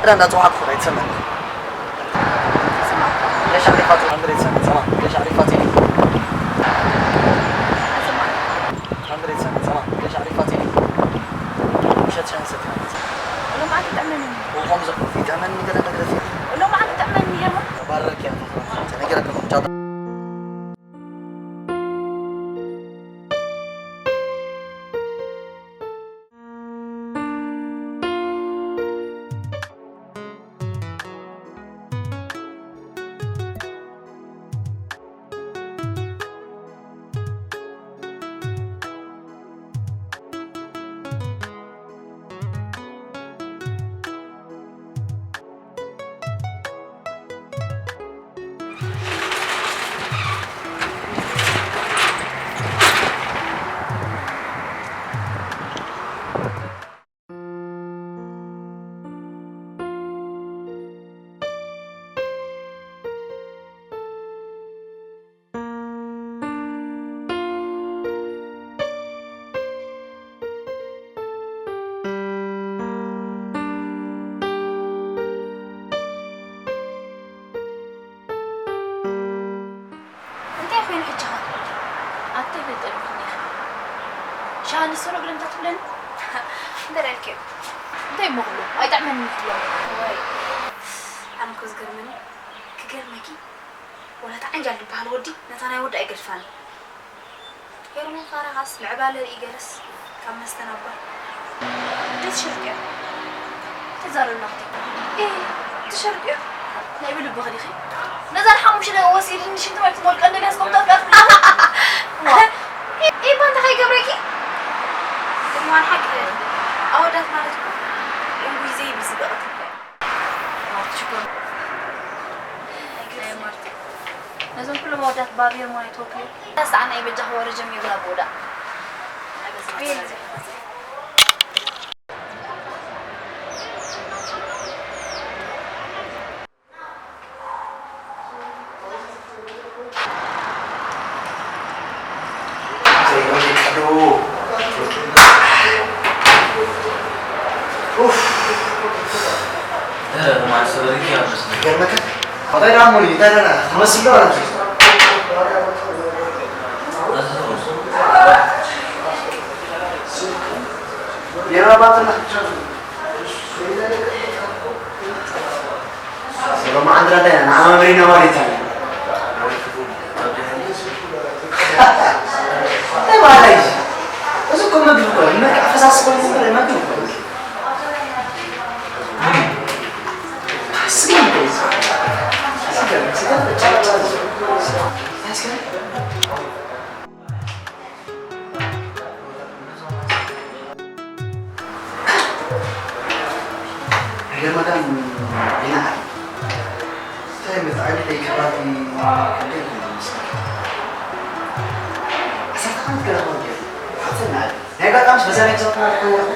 ዳ እንዳጽዋዕኩ ኣይትሰምዕን። ትሰማዕ። ለሻዕሪ ፋጺ፣ ኣንድሬ ትሰምዕ፣ ሰማዕ። ለሻዕሪ ፋጺ። ትሰማዕ። ኣንድሬ ትሰምዕ፣ ሰማዕ። ለሻዕሪ ፋጺ። ውሸት ሻሂ ሰትያ። ሎማዓንቲ ይጥዕመኒ። ወኾም ዘ-፣ ይጥዕመኒ ገለ ነገር ሲ። ሎማዓንቲ ይጥዕመኒ ሄርሞ። ተባረክ ያ። ተነገረኩም። ቻው። እንታይ ኮይኑ ሕጂ ኸ? ኣታ ይፈልጠልኩን ኢኻ። ሻሃ ንስሮ ግደም እንታይ ትብለኒ? እንታይ ደልክዮ? እንታይ እሞ ክብሎ? ኣይጥዕመኒ ክብሎ። ወይ፣ ኣነ እኮ ዝገርመኒ፣ ክገርመኪ፣ ወላ እቲ ዓንጃል ዝበሃል ወዲ ነታ ናይ ወዲ ኣይገድፋን። ሄርሞን ፋራኻስ ምዕባለ ርኢ ገለስ ካብ መስተናባ። እንዴት ሽርጥዮ? ተዛረብና ክትይ። እ፣ ትሽርጥዮ? ናይ ብልብኺ ዲኺ? ነዛ ንሓሙሽተ ደቂቕ ወሲድኒ ሽንቲ ማይ ትሞልቀኒ ኢለ ስቆምታት ጋር። ዋ። እ፣ እ፣ ባንታ ከይገብረኪ? እዋን ሓቂ፣ ኣወዳት ማለት እኮ እንጉይ ዘይብል ዝበቐት እኮ እያ። ሽኮር። ናይ ማርቲ። ነዞም ኩሎም ኣወዳት ባብ ሄርሞን ኣይትወክልዮ። ሳዕና ይበጃ ወረ ጀሚርና ብውዳእ። ሎማዓንቲ ዳኣ ንዓና መምሪና ማለት እዩ። እንታይ በሃላይ እዩ? እዚ እኮ ምግቢ እኮ እዩ። መልክዕ ፈሳሲ ኮይኑ ዝብል ምግቢ እኮ እዩ። ስጋ እኮ እዩ። ስጋ፣ ስጋ፣ ስጋ። ገመዳን ይንዓል። እንታይ መጽዓኒ ደይ ከባቢ ክንደይ ይመስል? ዓሰርተ ዓመት ገና እኮ ገይሩ። ሓፍተና ኣለ። ናይ ኣጋጣሚስ በዛ ናይ ግዛት ማለት ኮይኑ ረኹ።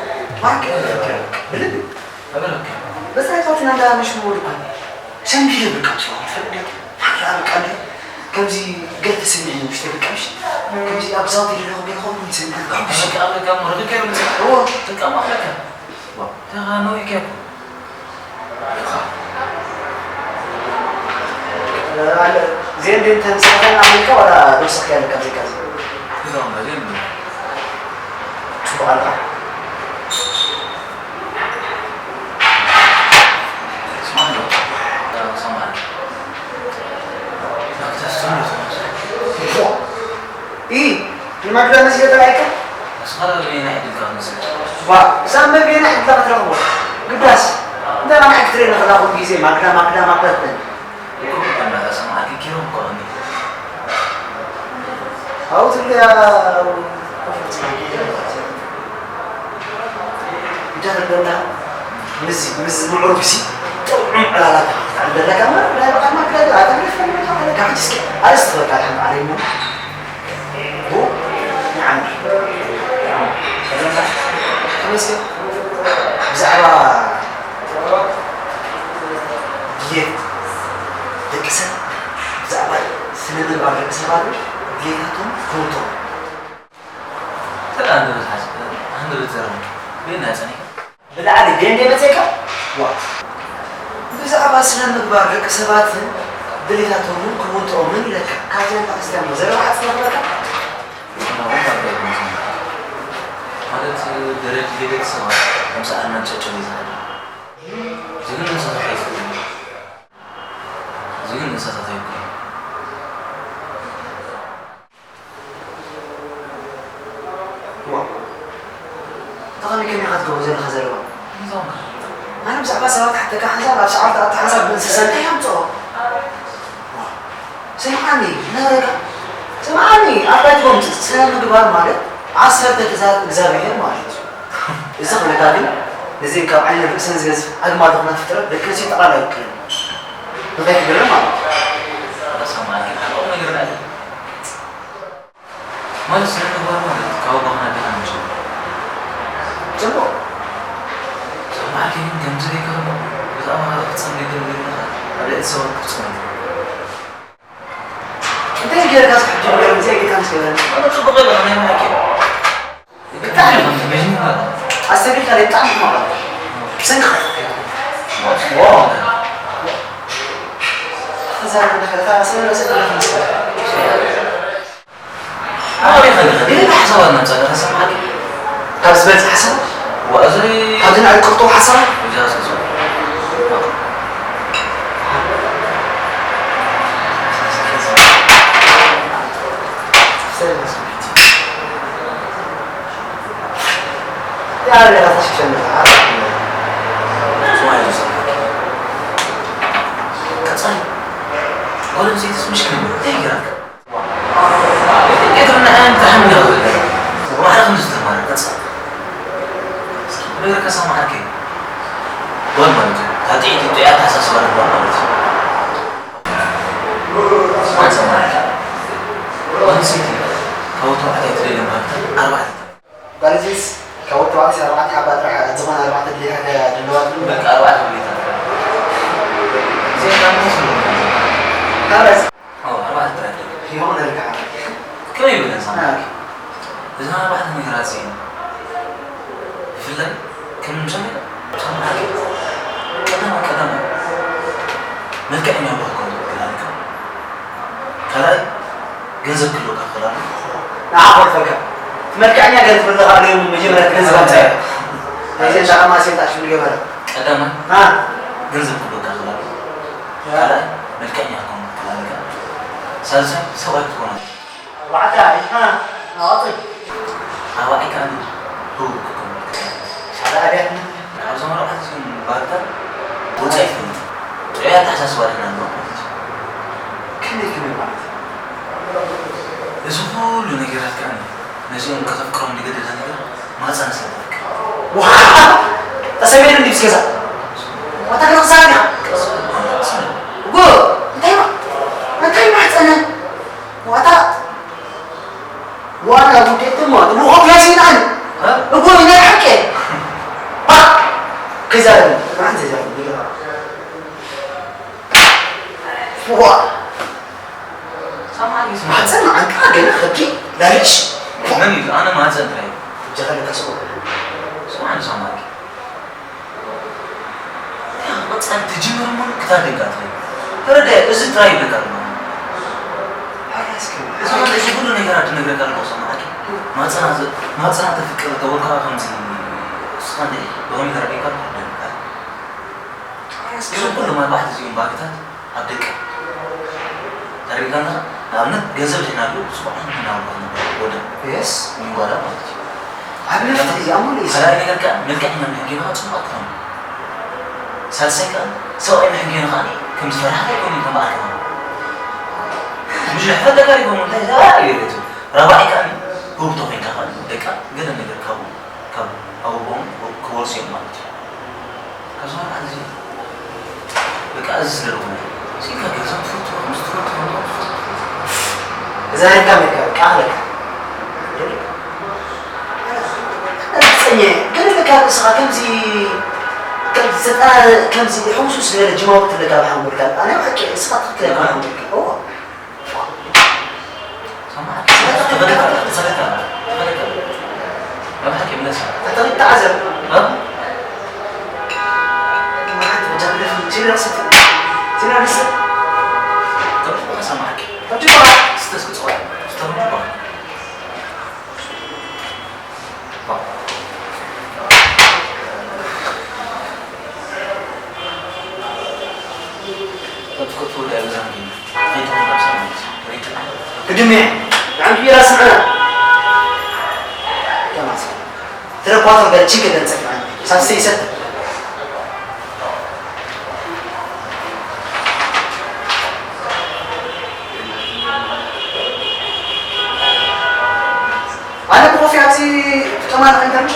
ማርክ ይፈክር። ብልብ። በዛ ይፋትና እንዳ ምሽ ምወድ እኮ። ሰንቢለ በቃ፣ ብስመ አብ ወወልድ ወመንፈስ ቅዱስ። ማራ በቃ፣ እንዴ፣ ከምዚ ገለ ተሰሚዐኒ ውሽጠ በቃ፣ ምሽ፣ ከምዚ ኣብ ግዛት ይደለኹ ገለ ኾይኑ ይሰምዐኒ፣ በቃ፣ ምሽ። በቃ፣ በቃ፣ እሞ ርግጥ ገይሩ ምጽእ። እዎ። በቃ፣ እሞ ኣለካ። ዋ፣ ተኻ ነዊሕ ጌርኩ። ኢኻ። ኣለ፣ ዜን ዴን ተንሳፈን ኣሜሪካ ዋላ ዶሰክ ያለካ ዜጋ ዜ። ግዛው፣ ዜን። ጽቡቕ ኣለኻ። ኢ፣ ንማግዳ መሲለ ተራእይካ? ንስኻ ዶ በየናይ ዕድልካ ክንስእ? ዋ፣ እዛ መን በየናይ ዕድላ ክትረኽቦ? ግዳስ፣ እንተ ናብ ማይ ክትርኢ ንኽላ ኩሉ ግዜ ማግዳ፣ ማግዳ፣ ማግዳ ትብል። እኮ በእናትህ ሰማዕኪ ኪሮም እኮ እኔ። ኣብኡ ትብልያ፣ ኢዳ ትብለና፣ ምስ፣ ምስ ምዕሩግሲ ጥዑም ዕላላት ክትዕልል ኣለካ እምበር፣ ናይ በዓል ማክዳ ኣተግደፍ ኣለካ፣ ኣለካ፣ ሕጂ እስኪ ኣርእስቲ ክበልካ፣ ድሓን በዓለይ እሞ። ቡ፣ ንዓና። ሰላምታ። ተመስገን። ብዛዕባ ድሌት ደቂ ሰብ፣ ብዛዕባ ስነ ምግባር ደቂ ሰባት ድሌታቶም ክህልቶም። ሰላም፣ ደበዝ ሓስ-፣ ሃንደበት ዘረባ። በየናይ ጸኒሕካ? ብላዕሊ ደንዴ መጸካ? ዋ። ስነ ምግባር ደቂ ሰባትን ድሌታቶምን ክውንጥኦምን ኢለካ። ካብዚኣ እንታይ ወሲድካ እሞ ዘረባ ሓፂር ክብለካ? ማለት ደረጃ ቤተሰባት ከምሰኣና ጨጨው ይዛሉ ዝግን እንስሳት ኣይኮኑ ዝግን እንስሳት ኣይኮኑ ተኸሚከም ኢኻ ትገብሮ ዘለኻ ዘረባ ኣነ ብዛዕባ ሰባት ሓተካ ሓንሳብ ኣብ ሰዓት ኣቲ ሓንሳብ ብእንስሳ እንታይ ኣምፅኦ ስምዓኒ ነረጋ ስምዓኒ ኣብ ባይትቦም ስነ ምግባር ማለት ዓሰርተ ትእዛዝ እግዚኣብሔር ማለት እዩ እዚ ክብለካ ግን ነዚ ካብ ዓይነ ርእሰን ዝገዝፍ ኣግማል ዝኾነ ፍጥረት ደቂ ኣንስትዮ ጠቕላላ ይውክለኒ ንኸይትግርም ማለት እዩ ማለት ስነ ምግባር ማለት ካብ ኣቦኻ ኣዴኻ ንጀምር። ጽቡቕ። ሰማዕኪ ግን ከምዚ ዘይከርሞ ብዛዕባ ካልእ ክትጸምዲ ግን ኢልካ ኣብ ልዕሊ ሰባት ክትጸምዲ። እንታይ ጌርካ እስኪ ሕጂ ንገረኒ፣ እንታይ ጌርካ ምስ ገበረኒ? ማለት ጽቡቕ ኢልካ ናይ ማዕኪ። ብጣዕሚ ከምዚ በይኑ ማለት። ኣስተብሂልካ ድዩ? ብጣዕሚ ሕማቕ ኣላ። ብሰንክኻ። ዋው። ተዛረብ ኣለኻ፣ እታ ስለ ርእሰይ ዘለካ መስቀል። ኣበይ ኸሊኻ? ገለ ሓሳባት ናምጻእ ኣለኻ ሰማዕኪ? ካብ ዝበዝሕ ሓሳብ? ወእዝሪ ካብዚ ንዕቅርቶ ሓሳብ? እጃስ እዞ። ያለ ተሽሸነ ቀጻሊ ጓል ኣንስተይትስ ምሽክል እንታይ ይገራካ? የትርና ኣን ተሓምለ ማዕረ ከም ዝተማረ ቀጻሊ ነገርካ ሰማዕከ ጓል ማለት እዩ። ታጥዒት ጥያ ተሓሳስባ ጓል ማለት እዩ። ማን ሰማዕከ ጓል ኣንስተይቲ ካብ ተባዕታይ ትደልዮም ሃብታ ኣርባዕተ ጓል ኣንስተይትስ ካብ ወዲ ተባዕታይ ኣርባዕተ ሓባ ጥራሕ ዝኾነ ኣርባዕተ ድሌታት እያ ዘለዋ ትብል? በቃ ኣርባዕተ ድሌታት። እዚኦም ካብ መን ዝህቡ? ካብ ራእሲ ኣዎ፣ ኣርባዕተ ጥራሕ ድሌት። ይኹን ኢልካ። ከመይ ይብለን ሳምናኪ? እዘን ኣርባዕተ ነገራት እዚአን ብፍላይ ከም ንሰምዕ ሳምናኪ ቀዳማይ ቀዳማይ መልክዐኛ ኣለኹ ክትከውን ትኽእል ኣለካ። ካልኣይ ገንዘብ ክህልወካ ክኽእል ኣለዎ። ንዓ ኮርፈካ እቲ መልክዐኛ ገለ ትብል ኣለኻ ኣለ እሞ መጀመርያ እቲ ገንዘብ ኣምጻዮ። ናይዘን ሻቓ ማስዮን ተኣሽሙ ዝገበረ። ቀዳማይ ገንዘብ ክህልወካ ክኽእል ኣለዎ። ካልኣይ መልክዐኛ ክትከውን ትኽእል ኣለካ። ሳልሳይ ሰብኣይ ክትኮን ኣለካ። ኣርባዕተ ኣሪፍና ናቐጽል። ራብዓይ ከኣ ህቡብ ክትከውን ኣለካ። ሻዳ ኣድያትና ካብዞም ኣርባዕተ እዚኦም ባህርታት ወጻኢ ትፈልጥ ጥዑይ ኣተሓሳስባ ደህና ኣለዋ ማለት እዩ። ከመይ ከመይ ማለት እዩ? እዚ ኩሉ ነገራት ከኣ ነዚኦም ከተፍቅሮም ዝገደዳ ነገር ማህጸና ስለ ተፍቅር። ዋ! ተሰሚዑ እንዲ ምስ ገዛ ዋታ ገዛ ክሳራ ዲኻ? እጎ እንታይ ማ እንታይ ማህጸነ ዋታ ዋና ጉዴት ድማ ንብኾ ያሲናን እጎ ናይ ሓቂ ባ ከዛረብ ማን ዘዛረብ ይገባ ዋ ማህፀን መዓንጣ ገለ ከብዲ ላልሽ መን እዩ ኣነ ማህፀን ጥራይ እጃኻ ለካስቆ ስማዕኒ ሳማኪ ወፃ ትጅምር ምን ክታደጋ ትብል ተረዳ እዚ ጥራይ ይብለካ ኣሎ እዚ ኩሉ ነገራት ትነግረካ ኣለዎ ሰማዕኪ ማፀና ማፀና ተፍቅር ተወልካ ከምዚ ስኻ እንደ ብኸመይ ተረዲእካ ትረዳካ እዚ ኩሉ ማይ ባሕቲ እዚኦም ባህግታት ኣብ ደቂ ተሪእካና ንኣብነት ገንዘብ ሒናሉ ጽቡቕ ሒናሉ ወደ የስ ምንጓዳ ማለት እዩ ኣብ ንፍት እዚኣ ሙሉ እዩ ካልኣይ ነገር ከዓ መልክዕ ኢና ንሕጊና ጽቡቕ ክኾኑ ሳልሳይ ከዓ ሰብኣይ ንሕጊና ከዓ ከም ዝፈርሓ ከይኮኑ ተማእከና ብዙሕ ፈተካ ይኮኑ እንታይ ዘራ እዩ ቤቱ ራባዒ ከዓ ህውቶ ኮይንካ ከዓ ደቃ ገለ ነገር ካብኡ ካብ ኣቦቦም ክወርሱ እዮም ማለት እዩ። ካብዞም ኣርባዕተ እዚኦም በቃ እዚ ስለ ዝኾነ ስኢልካ ገንዘብ ትፈቱ፣ ምስ ትፈቱ ገንዘብ ትፈቱ። እዛ ሪካ ሜካ ቃለካ ርግፀኛ ግን በቃ እስኻ ከምዚ ከምዚ ዘጠና ከምዚ ሕውሱስ ዝበለ ጅማውት ኣለካ ብሓንጎልካ ኣነ ብሓቂ እስኻ ትኽክል ኣይኮነ ሓንጎልካ እዋ ተፈለካ ተፈለካ ተፈለካ መብሓቂ ምለሳ ተተሪታ ዓዘብ እ ማዓት በጃ ብለፍ ጅብለፍ ስት ና ንስእ። ተምጭ በኻ ሰማዕኪ። ተምጭ በኻ። ስተስክ ጽዋይ። ተምጭ በኻ። ግድሜ ንዓንቱ ኢራ ስምዐና። ተማስ ተረኳቶም በል ችግር ደንጸፍ ሳሰይ ሰጥ ኣነ ኮፊ ኣቲ ተማን እንተም